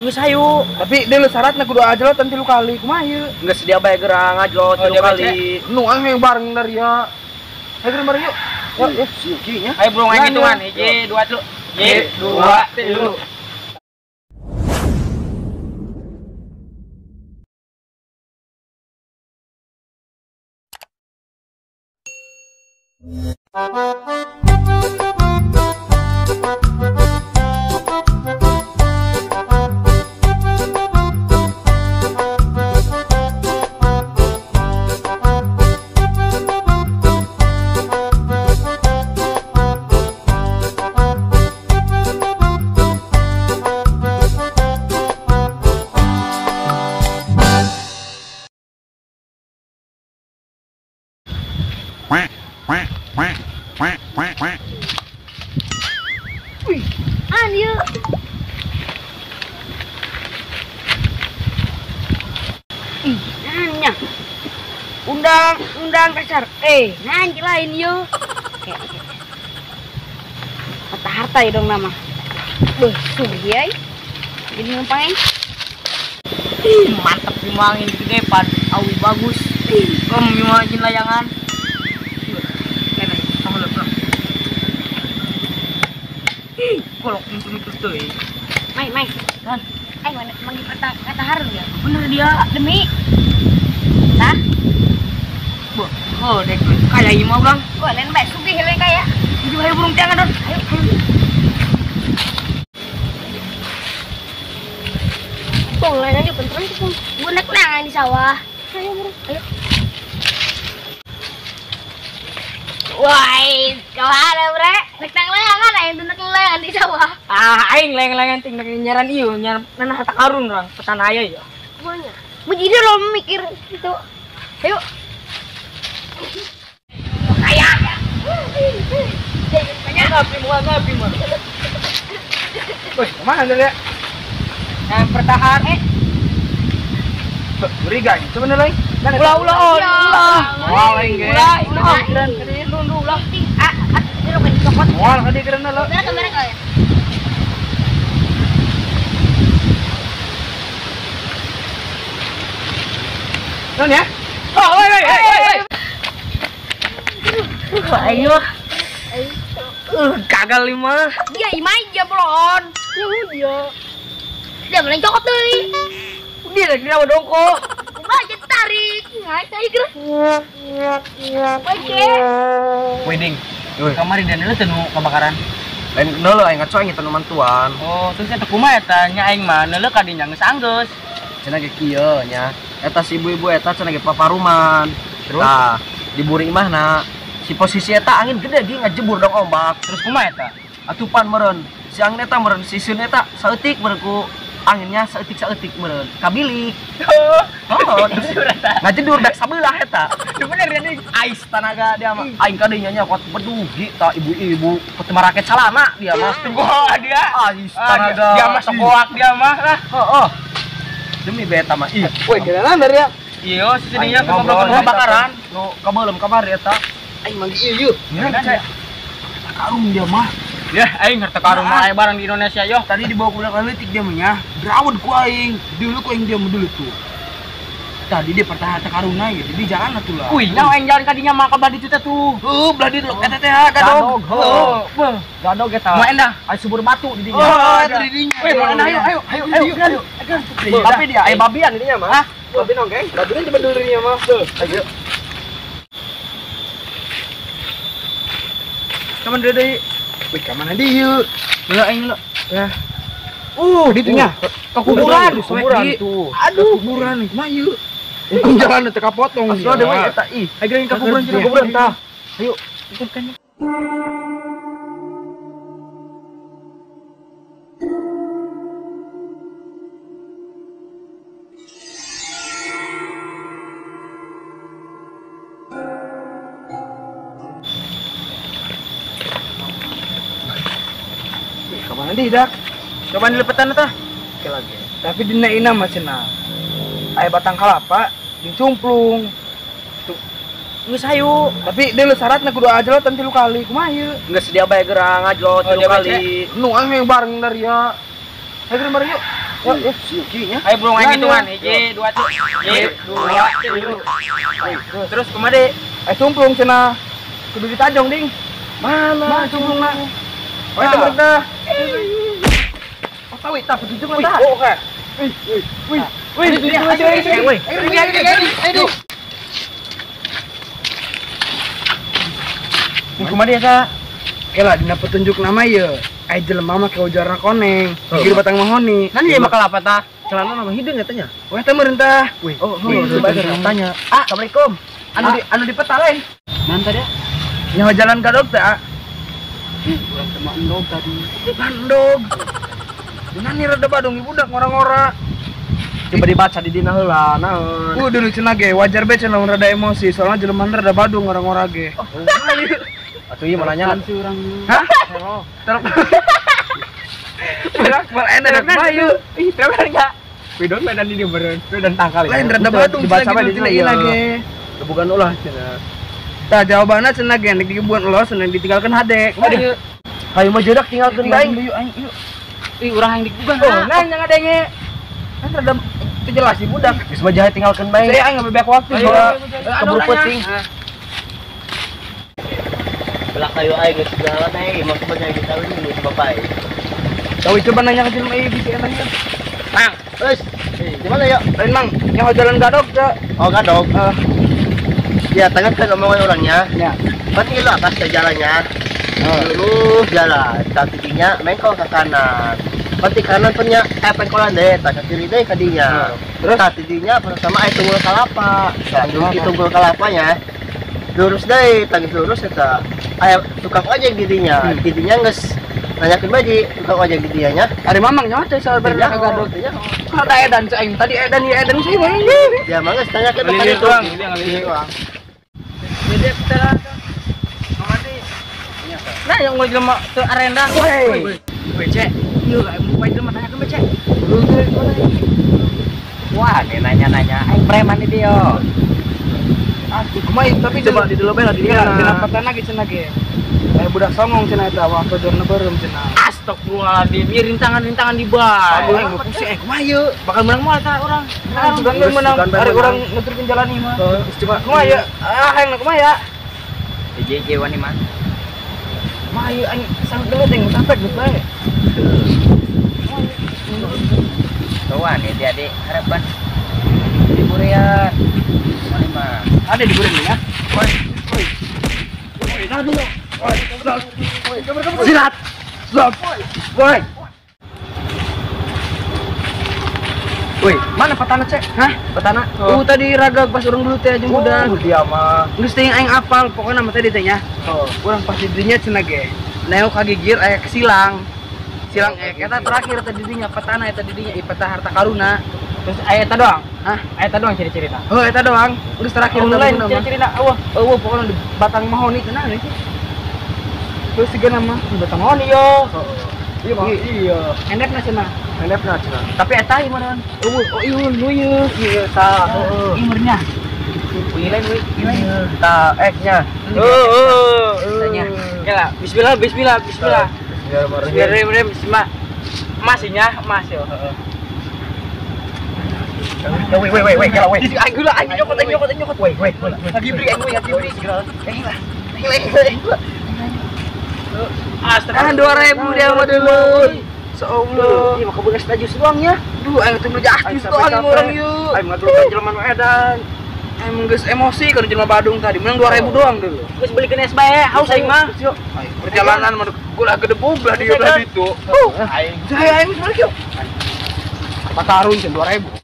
Geus hayu. Tapi deuleu syaratna kudu ajlotan 3 kali. Kumaha ieu? Geus dia bae gerang ajlot 3 kali. Nu ah yang bareng dari ya. Ayo gerang bareng yuk. Yuk, yuk. Si Uki nya. Ayo burung aing hitungan. 1 2 3. 1 2 3. Undang, undang kasar. Nanti lain yo. Oke, oke. Harta harta ya dong nama. Beuh, sugih ai. Jadi ngapain? Ih, mantap dimangin gede pan, awi bagus. Kom dimangin layangan. Nenek, kamu lepas. Ih, kolok itu tuh. Mai, mai. Kan. Mana manggil kata harun ya? Bener dia demi. Hah? Boh, oh dek, kayak ini mau bang? Wah, lain baik sugih lain kaya. Tujuh hari burung tiangan don. Ayo, ayo. Pung, lain aja benturan tuh pung. Gue naik nangan di sawah. Ayo burung, ayo. Wah, kau ada bre? Naik nang layangan, ayo naik layangan di sawah. Ah, aing layang-layangan ting naik nyaran iyo, nyaran nanah harta karun orang pesan ayah ya. Banyak. Menjadi lo mikir gitu. Ayo. Kaya. Ngapi mua, ngapi mua. Woi, kemana ya? Yang pertahan. Curiga ini, coba nilai. Ulah, ulah, ulah. Wah, lain ge. Ulah, ulah. Nundu ulah. Ah, ah, itu kan cokot. Wah, kadi keren lo. Udah kamera kau ya. Non ya? Oh, woi, woi, woi, woi. Wah, ayo. Gagal lima. Dia imai dia belon. Ya dia. Dia belon cokot deui. Dia lagi kenapa dongko? Kumaha aja tarik. Ngai tai geus. Oke. Wedding. Kamari dan teu nu kebakaran. Lain neuleuh aing ngaco aing teu nu mantuan. Oh, terus eta kumaha eta nya aing mah neuleuh ka dinya geus anggeus. Cenah ge kieu nya. Eta si ibu-ibu eta cenah ge paparuman. Terus? Tah, di buring imahna si posisi eta angin gede ge ngajebur dong ombak. Terus kumaha eta? Atupan meureun. Si angin eta meureun si seun eta saeutik meureun ku anginnya saeutik-saeutik meureun. Kabilik. Oh, terus ngajedur dak sabelah eta. Bener ya nih. Ais tanaga dia mah. Aing ka dinya nya kuat bedugi ta ibu-ibu peti maraket salana dia mah. Wah, dia. Ais tanaga. Dia mah sekoak dia mah lah. Heeh. Demi beta mah ih. Woi, geura dari ya. Iya, sisininya ngobrol kebakaran. Nu kabeuleum kamari eta. Aing mah ieu yeuh. Karung dia mah. Ya, aing harta karung mah aya barang di Indonesia yo. Tadi dibawa ke budak leutik dia mah nya. Berawat ku aing. Dulu ku aing dia mah dulu tuh. Tadi dia pertahan harta karungna ya, jadi jalan atuh lah. Wih, nyawa aing jalan kadinya mah ka belah ditu teh tuh. Heuh, belah ditu eta teh gadog. Heuh. Gadog eta. Mau endah, aya subur batu di dinya. Oh, eta di dinya. Wih, mau endah ayo ayo ayo ayo. Tapi dia aya babian di dinya mah. Hah? Babi nongkeng. Babian coba dulu di dinya mah. Tuh, ayo. Kaman deui. Wih, ka mana dieu? Heula aing heula. Ya. Ditunya. Ke kuburan, kuburan tuh. Aduh, kuburan kumaha ieu? Untung jalan teu kapotong. Asli deui eta ih. Ayo ke kuburan, ke kuburan tah. Ayo, ikut kan. Kamana deui dak? Coba dilepetan tah. Oke lagi. Tapi dina ina mah cenah. Aya batang kalapa jeung cumplung. Tuh. Geus hayu. Tapi deuleu syaratna kudu ajlotan 3 kali. Kumaha ieu? Geus dia bae gerang ajlot 3 kali. Nu ah yang bareng dari ya. Ayo gerang bareng yuk. Yuk, si Uki nya. Ayo burung aing hitungan. 1 2 3. 1 2 3. Terus kumaha deui? Cumplung cenah. Kudu ditajong ding. Mana cumplungna? Oh, eta berda. Oh, tahu eta petunjuk mah tah. Oh, oke. Wih, wih, wih, wih, wih. Kumaha dia sa? Kela dina petunjuk nama ieu. Aya jelema mah ke ujarna koneng, gigir batang mahoni. Nan ieu mah kelapa tah. Celana nama hideung eta nya. Wah, eta meureun tah. Wih. Oh, tanya. Ah, Assalamualaikum. Anu di peta lain. Nan tadi? Nyaho jalan ka dog teh, ah. Urang teh mah endog tadi. Endog. Dina nih rada badung budak ngora-ngora. Coba dibaca di dina heula, naon. Dulu cenah ge wajar be cenah rada emosi, soalnya jelema rada badung ngora-ngora ge. Oh. Atuh ieu mah nanya si urang. Hah? Terus. Berak mal enak mah ieu. Ih, teler enggak? Widon medan di dieu beureun, dan tangkal. Lain rada badung dibaca bae di dina ieu ge. Gebugan ulah cenah. Tah jawabanna cenah ge nek digebugan ulah cenah ditinggalkeun hade. Waduh. Hayu mah jedak tinggalkeun bae. Yuk aing yuk. Ih, urang yang digebugan. Oh, nanya ngadenge. Kan rada itu jelas sih budak. Geus mah jahe tinggalkeun bae. Saya aing nggak waktu soalnya keburu peuting. Belak kayu aing geus jalan aing, mah kumaha jadi tahu ini geus bapak. Tahu coba nanya ke jelema ieu bisa nanya. Mang, terus di mana yuk? Lain Mang, nyaho jalan gadog teh. Oh, gadog. Ya, tanyakan omongan orangnya. Ya. Berarti lu atas ke jalannya. Lurus jalan, titiknya mengkol ke kanan. Berarti kanan punya pengkolan deh, tak ke kiri deh kadinya. Terus titiknya bersama air tunggul kelapa. Nah, tunggul kelapanya. Lurus deh, tangis lurus eta. Aya tukang ojek didinya. Didinya geus nanyakeun baji, tukang ojek didinya nya. Ari mamang nyaho teh sabar ka gadog. Kalau ada edan aing tadi edan ieu edan sih mah. Ya mah geus tanyakeun ka ditu. Jadi kita nah yang mau jelema teu arenda. Woi. Becek. Ieu aing mau jelema tanyakeun becek. Wah, ini nanya-nanya aing preman itu yo. Aduh, kumaha tapi coba di dulu bae lah di dieu. Dina petana ge cenah ge. Aya budak songong cenah eta waktu jorna beureum cenah. Astagfirullahaladzim, ieu rintangan-rintangan di bae. Aduh, aing pusing kumaha ieu? Bakal menang moal tah urang. Nah, sugan geus menang. Ari urang nuturkeun jalan ieu mah. Coba kumaha ieu? Ah, hayang kumaha ya? JJ wani mah. Kumaha ieu aing sangat gelut aing sampai geus bae. Tuan ya adik harapan. Di Korea. Ada di goreng ya. Woi, woi. Woi, nah dulu. Woi, woi, silat. Silat. Woi. Woi, mana petana cek? Hah? Petana? Oh, tadi raga pas urang dulu teh jeung budak. Oh, dia mah. Geus teh aing apal, pokokna mah tadi teh nya. Oh, urang pas di dinya cenah ge. Neo ka gigir aya kesilang. Silang eta terakhir tadi dinya petana eta didinya peta harta karuna. Terus aya eta doang? Hah? Aya eta doang ciri-cirina. Oh, eta doang. Geus terakhir oh, lain ciri-cirina. Eueuh, eueuh pokona di batang mahoni cenah nih. Terus siga nama di batang mahoni yo. Iya, mah. Iya. Endepna cenah. Endepna cenah. Tapi eta ieu mah. Eueuh, oh ieu nu ieu. Iya, tah. Heeh. Ieu meureunnya. Ieu lain euy, ieu lain. Tah, ek nya. Heeh. Tanya. Oke lah, bismillah, bismillah, bismillah. Bismillahirrahmanirrahim. Bismillah. Emas nya, emas yo. Heeh. Wait, wait, wait, wait, wait. Aing gula, aing nyokot, aing nyokot, aing nyokot. Wait, wait, wait. Lagi beri aing, lagi beri. Aing lah. Aing lah. Astaga, 2000 dia mah dulu. Seallah. Ieu mah kebegas tajus doang nya. Duh, aing teh beli jus doang urang ieu. Aing mah dulu jelema nu edan. Aing geus emosi kana jelema Badung tadi, menang 2000 doang dulu. Geus belikeun es bae, haus aing mah. Perjalanan mah gula gedebug lah di belah ditu. Aing. Saya aing geus balik yuk. Patarun 2000.